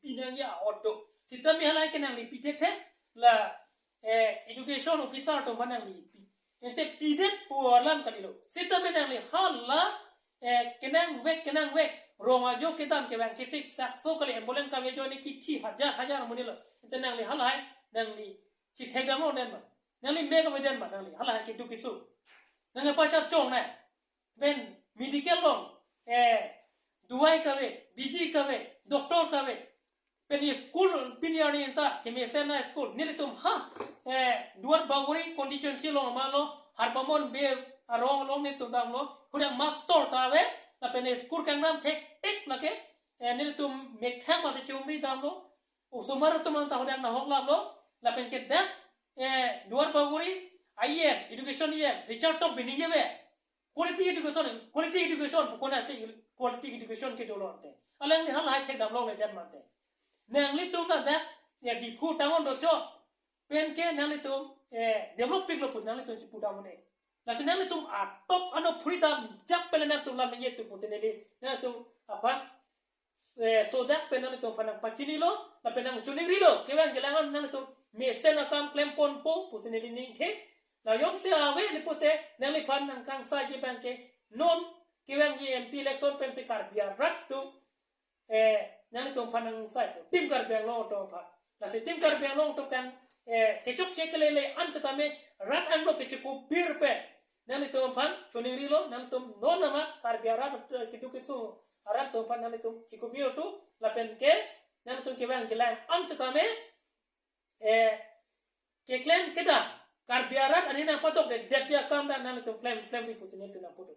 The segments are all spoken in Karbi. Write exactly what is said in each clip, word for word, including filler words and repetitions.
pinangji a-ot do. Sitame halahai ke nangli pi thekthe, la, eh, education officer atum aphan nangli pi. Ante pidet pu alam kalilo. Sitame nangli hala, eh, kenangvek, kenangvek, rong ajo kedam kevang kesik sakso kali, ambulance kave ajoine kithi hajar hajar amonit lo. Ante nangli halahai nangli chithekdamlo den ma? Nangli mek ave den ma nangli halahai keduk keso? Nangli pachar chong na. Pen medical along, eh, duai kave, biji kave, doctor kave. Pen school pini arni anta kemesen a-school. Nelitum ha, eh, Duar Bagori constituency along ma lo, Harpamon Bey arong along nelitum damlo. Hadak master ta ave, lapen school kangnam thekthek lake, eh, nelitum methang masi chumri damlo. Osomar atum anta hadak nahok laplo, lapen ke dak, eh, Duar Bagori E M, education E M, Richard Tokbi ningje ave. Quality education, quality education, pu konat si quality education kedo lo ante. Alangli halahai thekdam longle den ma ante. Nanglitum ladak, ya, Diphu tangon do cho. Pen ke nanglitum, eh, develop piklo pu nanglitum chipu dam un-e. Lasi nanglitum atok ano freedom jak pele nangtum lam ye tu pusi neli nangtum aphan, eh, sodak pen nanglitum aphan nangpachinilo, lapen nangchoningrilo, kevang kelang an nanglitum mesen akam klemponpo pusi neli ningthe. La jongsi ave ni pute nangliphan nangkangsaiji abang ke non kevangji M P election pensi Karbi arat atum, eh, nanglitum aphan nangsaipo, Team Karbi Anglong atum aphan. Lasi Team Karbi Anglong atum kan, eh, kechokche kelele an setame rat anglo kechikubir pen nanglitum aphan choningrilo, nanglitum non nama Karbi arat, eh, keduk keso arat atum aphan nanglitum chikubir tu, lapen ke nanglitum kevang kelang an setame, eh, keklem kedam Karbi arat ani nangpadokde detji akam dak nanglitum klem klemri pusi nelitum nangpudo.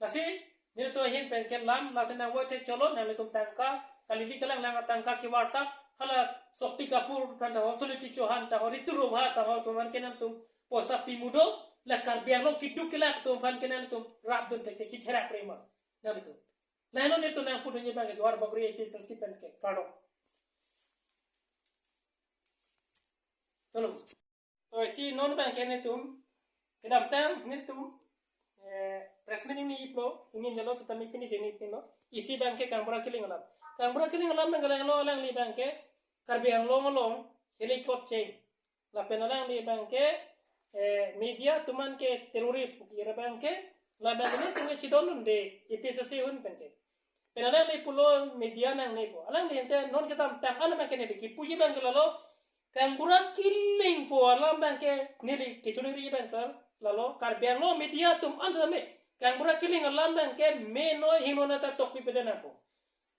Lasi nelitum ahin pen ke lam lasi nangvoi thek cholo, nanglitum tangka kalili kalang lang tangka kevarta, hala Shakti Kapoor aphan ta ho, Tuloti Chauhan ta ho, Ritu Rongha ta ho, atum aphan ke nangtum poisa pimudo, la Karbi Anglong keduk kelak atum aphan ke nangtum rapdun thek thek chitherak rema. Nangtum. Lahenlo nelitum nangpudunji abang ke Duar Bagori A P H L C pen ke kardom. Cholo. To isi non abang ke nelitum kedamtang nelitum, eh, press meet ningje-iklo, ingni nelo setame pini si ningje-iklo. Isi abang ke Kangbura Killing alam. Kangbura Killing alam abang ke alanglo, alangli abang ke Karbi Anglong along heli chot cheng. Lapen alangli abang ke, eh, media atum an ke terrorist pu kira abang ke, la abang ke nelitum ke chidon dunde A P H L C ahut pen ke. Pen alangli pulo media nangne ko. Alangli ante non kedamtang an abang ke neli kipuji abang ke lalo, Kangbura Killing pu alam abang ke neli kechoningri abang ke lalo, Karbi Anglong media atum an setame Kangbura Killing alam abang ke meno hingno nata tokpi pede nangpo.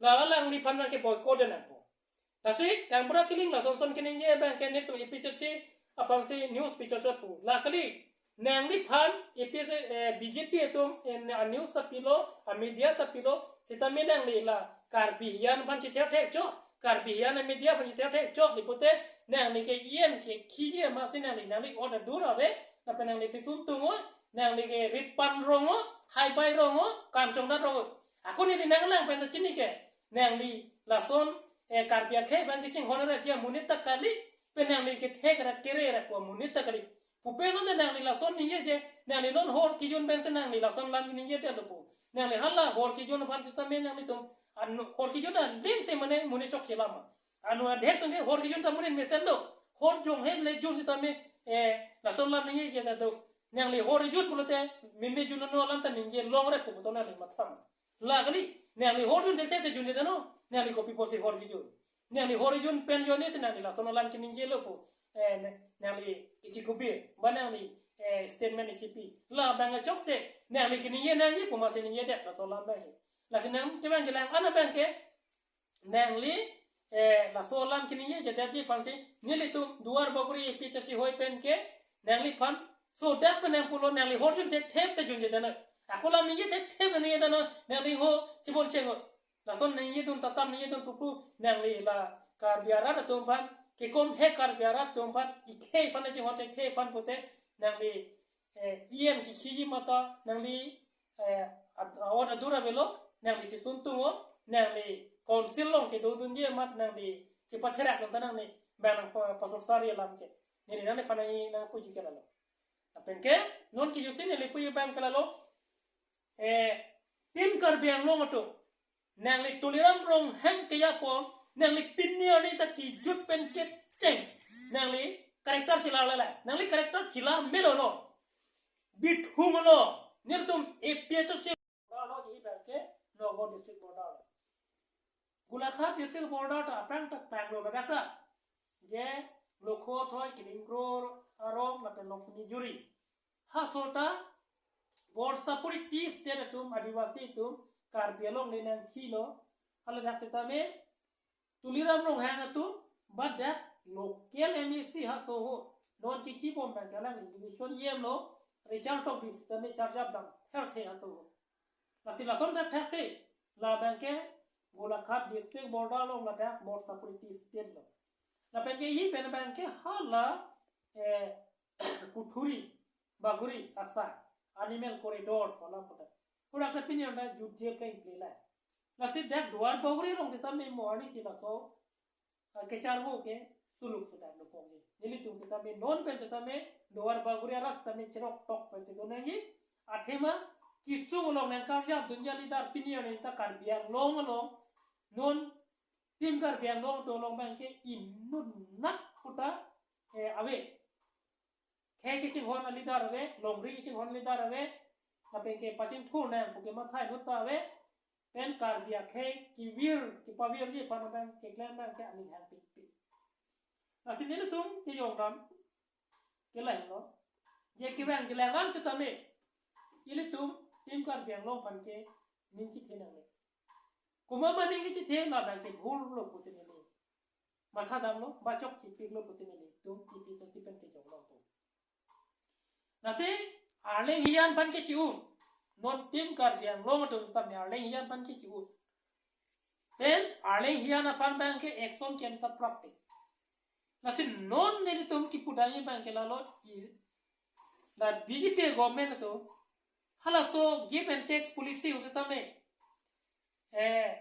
La alangliphan abang ke boycott de nangpo. Lasi Kangbura Killing lason son keningje abang ke nelitum A P H L C aphansi news pichot chot pu. La kali, nangliphan A P H L C, eh, B J P atum, eh, a-news ta pilo, a-media ta pilo, sitame nangli la Karbi hijan aphan chithek thek cho, Karbi hijan a-media aphan chithek thek cho, di pute nangli ke E M ke khiji ma si nangli, nangli order dur ave, lapen nangli si sun tungo, nangli ke rit pan rongo, hai bai rongo, kam chongdat rongo. Ako neli nanglang pen ta chini ke, nangli lason, eh, Karbi akhei abang kechinghon ra ji amonit ta kali, pen nangli kethek ra kere ra pu amonit ta kali. Pupe sonte nangli lason ningjeje, nangli non hor kejun pensi nangli lason lam ningjedetlo pu. Nangli hala hor kejun aphan sitame nanglitum, an hor kejun an lim se mane monit chokche lama. Anu adhek tungke hor kejun ta monit mesen do. Hor jonghe le jun sitame, eh, lason lam ningjeje ta do. Nangli hor kejun pulote meme jun no alam ta ningje longle pu to nangli matham. La kali, nangli hor jun thekthek te junjedetnon, nangli kopi pusi hor kejun. Nangli hor kejun pen jonni te nangli lason alam keningjelo pu. Eh, ne-, nangli kichi kopi, ba nangli, eh, statement ichipi. La abang chokche, nangli keningje nangji pu masi ningjedet lason alam abang ke. Lasi nangtum abang ke lang an abang ke, nangli, eh, lason alam keningjejedetji aphansi, nelitum Duar Bagori A P H L C ahoi pen ke, nangliphan sodak pen nangpulo, nangli hor jun thekthek te junjedetnon. Ako lam ningje thekthek ningjedetnon, nangli ho chibon cheng ho. Lason ningjedun tatam ningjedun pupu, nangli la Karbi arat atum aphan, kekom he Karbi arat atum aphan, ikhei aphan chinghon thekthek aphan pute, nangli, eh, E M kekhiji mata, nangli, eh, ad-, a-order dur avelo, nangli si sun tungo, nangli council along kedodunji amat nangli chipatherak nang ta nangli abang nangpa-, pasok sari alam ke. Neli nangliphan nangji nangpuji ke lalo. Lapen ke, non kejutsi neli puji abang ke lalo, eh, Team Karbi Anglong atum, nangli Tuliram Ronghang kejapo, Nangli pini arni ta kejut pen kecheng. Nangli character chelar lele. Nangli character chelar melo no. Bithung lo. Nelitum A P H L C lo, ihi abangke Nagaon district border lo. Golaghat district border ta aphrang ta panglo ladak ta. Je lokho thoi kining kro arong lapen lok sini juri. Haso ta Borsapuri tea estate atum Adivasi atum Karbi Anglong le nangthilo. Haladak setame Tuliram Ronghang atum, but dak local M A C haso ho. Non kikhi bom abangke alang education yem lo, Richard Tokbi setame charjap dam therthe haso ho. Lasi lason thakthak si, la abangke Golaghat district border along ladak Borsapuri tea estate lo. Lapen ke ihi pen abangke hala, eh, Kuthuri, Baguri, asa, animal corridor, kolam kodak. Kodak ta pini anta jutje plengple la. Lasi dak Duar Baguri along setame mo arni si laso, ah, kecharvo ke suluk sudah lukong ke. Nelitum setame non pen setame Duar Baguri arat setame cherok tok pen si donangji. Athema kesung along nangkarjap dunji alidar pini arni ta Karbi Anglong along non Team Karbi Anglong atum along abangke inut nat puta, eh, ave. Khei kechinghon alidar ave, longri kechinghon alidar ave, lapen ke pachingthur nang pu ke mathai nut ta ave, pen Karbi akhei kevir, kepavirji aphan abang keklem abangke aning hangpikpik. Lasi nelitum kejong dam, kelang lo. Je kevang kelang an setame, ilitum Team Karbi Anglong aphan ke ning chethe nangne. Komat ma ning kechethe la abangke bhul lo pusi neli matha damlo, bachok chipik lo pusi nelitum A P H L C pen kejong longpo. Lasi arleng hijan aphan kechi-u. Non Team Karbi Anglong atum setame arleng hijan aphan kechi-u. Pen arleng hijan aphan abangke action ke-en ta prapte. Lasi non nelitum kipudamji abangke lalo i-, la B J P government atum halaso give and take policy setame, eh,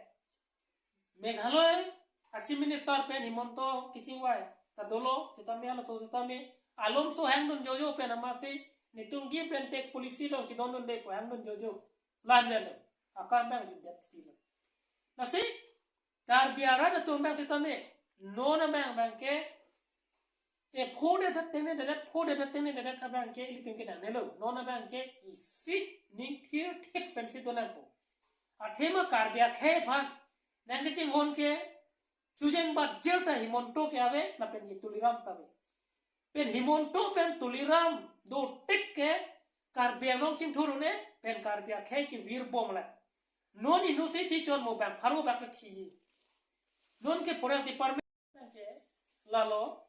Meghalaya a Chief Minister pen Himanta kechingvai ta dolo setame halaso setame alomso hangdun jojo pen amatsi nelitum give and take policy along chedondunde pu hangdun jojo. Lanjalo. Akam abang jutdet titi lo. Lasi Karbi arat atum abang setame non abang abangke e phodet tengne dedet, phodet tengne dedet abangke ilitum ke nangnelo. Non abangke isi ning thirthip pensi donangpo. Athema Karbi akhei aphan nangkechinghon ke chujeng bat jel ta Himanta ke ave, lapen ke Tuliram ta ave. Pen Himanta pen Tuliram dotik ke Karbi Anglong chingthur un-e, pen Karbi akhei kevir bom la. Non inutsi thi chot mo bang pharo bak thiji. Non ke Forest Department ke lalo,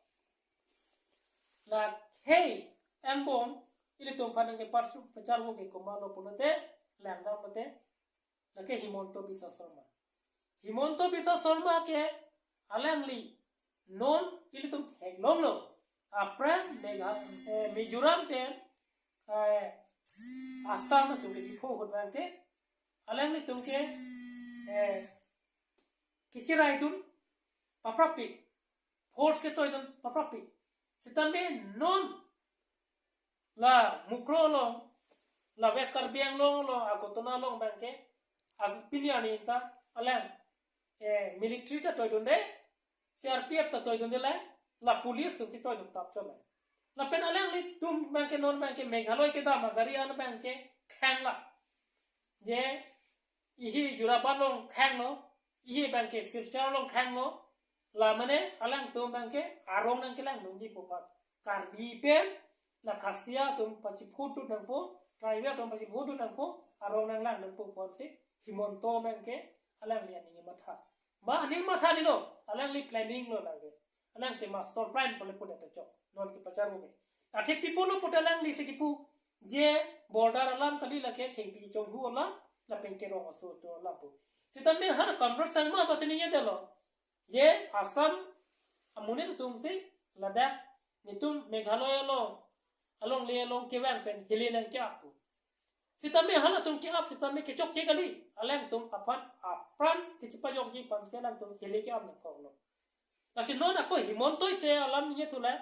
la khei angbong ilitum aphan nangkeparchu pacharvo ke komatlo pulote langdam mate lake Himanta Biswa Sarma. Himanta Biswa Sarma ke alangli non ilitum theklonglo. Aphrang Megha-, eh, Mizoram pen, eh, Assam atum kechipho ahut abangke alanglitum ke, eh, kechiraidun paprapik, force ketoidun paprapik. Setame non la Mukroh along, la West Karbi Anglong along, Agartala along abangke, as pini arni ta alang, eh, military ta toidunde, C R P F ta toidunde la, la police atum si toidun tap chot la. Lapen alanglitum abangke non abangke Meghalaya kedam agari an abangke khang la. Je ihi Jorabat along khanglo, ihi abangke Silchar along khanglo, la mane alangtum abangke arong nangkelangdunji pu mat. Karbi pen la Khasi atum pachiphodun nangpo, tribal atum pachiphodun nangpo, arong nanglangdun nangpo pusi Himanta abangke alangli aning matha. Ba aning matha ni lo, alangli planning lo lage. Alangsi master plan pale pune ta chok. Non kepacharvo ke. Athe pi pulo puta alanglisi kipu. Je border alam kali lake thengpi chonghu alam, lapen kerong aso atum alam pu. Setame ha Conrad Sangma aphansi ningje detlo. Je Assam amonit atumsi ladak nelitum Meghalaya along, alongle along kevang pen hile nangke-ap pu. Setame halatum ke-ap setame kechokche kali. Alangtum aphan apran kechipajokji aphansi alangtum hile ke-ap nangkoklo. Lasi non ako Himanta isi alam ningje thu la,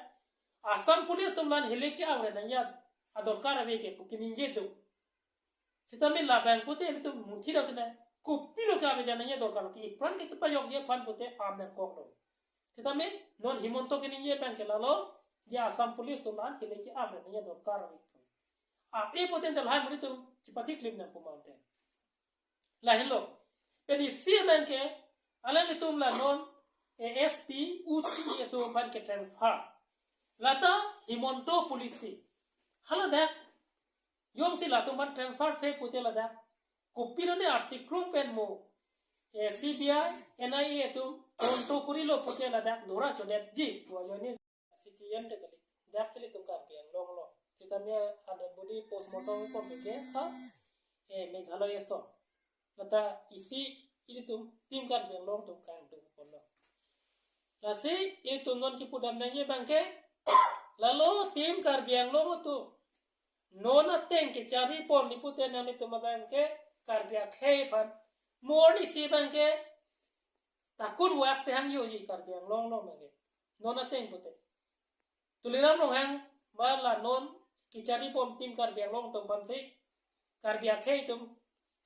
Assam Police atum la-an hile ke-ap re nangji adorkar ave ke pu keningje do. Setame labang pute ilitum munthi dam tene. kopilo ke abedan nangji dorkar, ke ipran ke chepajokji aphan pute am nangkoklo. Sitame non Himanta keningje abang ke lalo, je Assam Police atum la-an hile ke abedan nangji dorkar ave. Ave pute ante lahai amonit atum chepathiklim nangpo ma ante. Lahenlo. Pen isi abang ke, alanglitum la non A S P, U C atum aphan ke transfer. Lata Himanta policy. Hala dak, jongsi latum aphan transfer the pute ladak, kopilo ne arsi krung pen mo, eh, C B I, N I A atum, tonto kurilo pute ladak, dora chodetji, pu ajoine. Citizen te kali. Dak ilitum Karbi Anglong along. Sitame adet bodi postmortem report ke ha, eh, Meghalaya ason. Lata isi ilitum Team Karbi Anglong atum kangdung ponlo. Lasi ilitum non kipudam nangji abang ke, lalo Team Karbi Anglong atum non ateng kecharipon ni pute nanglitum abang ke Karbi akhei aphan. Mo arnisi abang ke takun vak se hangjoji Karbi Anglong along abang ke. Non ateng pute. Tuliram Ronghang ba la non kecharipon Team Karbi Anglong atum aphansi Karbi akhei atum,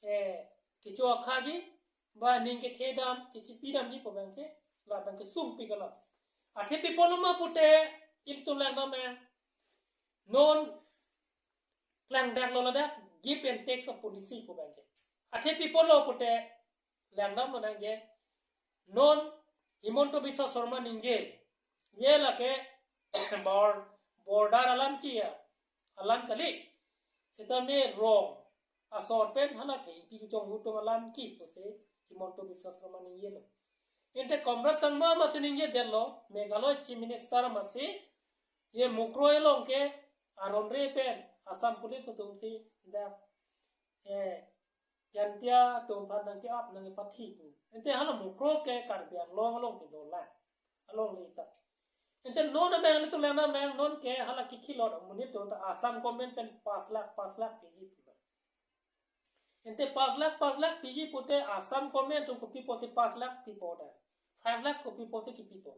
eh, kecho akhaji ba ning kethedam, kechipidamji pu abang ke, la abang ke sungpi kalang. Athe pi apotlo ma pute ilitum langdam abang, non klangdaklo ladak give and take of policy pu abang ke. Athe pi apotlo pute langdamlo nangji. Non Himanta Biswa Sarma ningje, je lake bor-, border alam ke-a, alam kali. Sitame rong asor pen hala ke ipi kejong atum alam ke pusi Himanta Biswa Sarma ningjelo. Ante Conrad Sangma amatsi ningjedetlo, Meghalaya Chief Minister amatsi, je Mukroh along ke aron re pen Assam Police atumsi dak, eh, Jaintia atum aphan nangke-ap nangkepathi pu. Ante hala Mukroh ke Karbi Anglong along kedolang. Alongle ta. Ante non abang ilitum langdam abang non ke hala kithilot amonit atum ta Assam government pen pas lakh, pas lakh piji pu. Ante pas lakh, pas lakh piji pute Assam government atum kopi apotsi pas lakh pipo da. Five lakh kopi apotsi kipipo.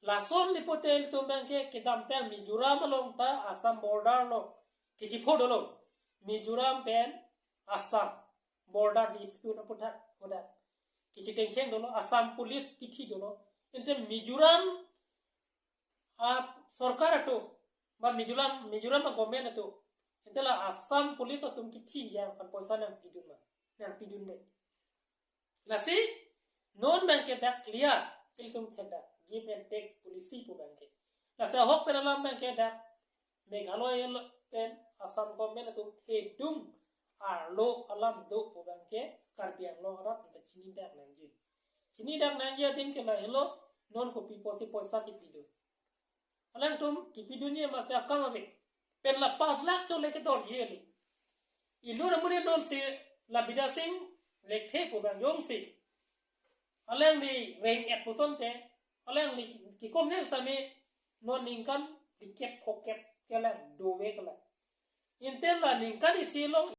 Lason le pute ilitum abang ke kedamtang Mizoram along ta Assam border along kechipho dolo. Mizoram pen Assam border dispute aphuthak hoda kechitengkheng dolo, Assam Police kithi dolo. Ante Mizoram a sorkar atum ba Mizoram, Mizoram a government atum, ante la Assam Police atum kithi jang aphan poisa nangpidun ma, nangpidunde. Lasi non abang ke dak clear, ilitum thekdak give and take policy pu abang ke. Lasi ahok pen alam abang ke dak Meghalaya pen Assam government atum thedung arlo alam do pu abang ke Karbi Anglong arat anta chinidak nangji. Chinidak nangji adim ke lahelo, non kopi apotsi poisa kipidun. Alangtum kipidunji amatsi akam ave. Pen la pas lakh chole kedorji kali. Inut amonit nonsi la Bidya Sing Lekthe pu abang jongsi alangli reng-et pu asonte, alangli kikom ne sami non ningkan dikep phokep kelang dove kelang. Ante la ningkan isi along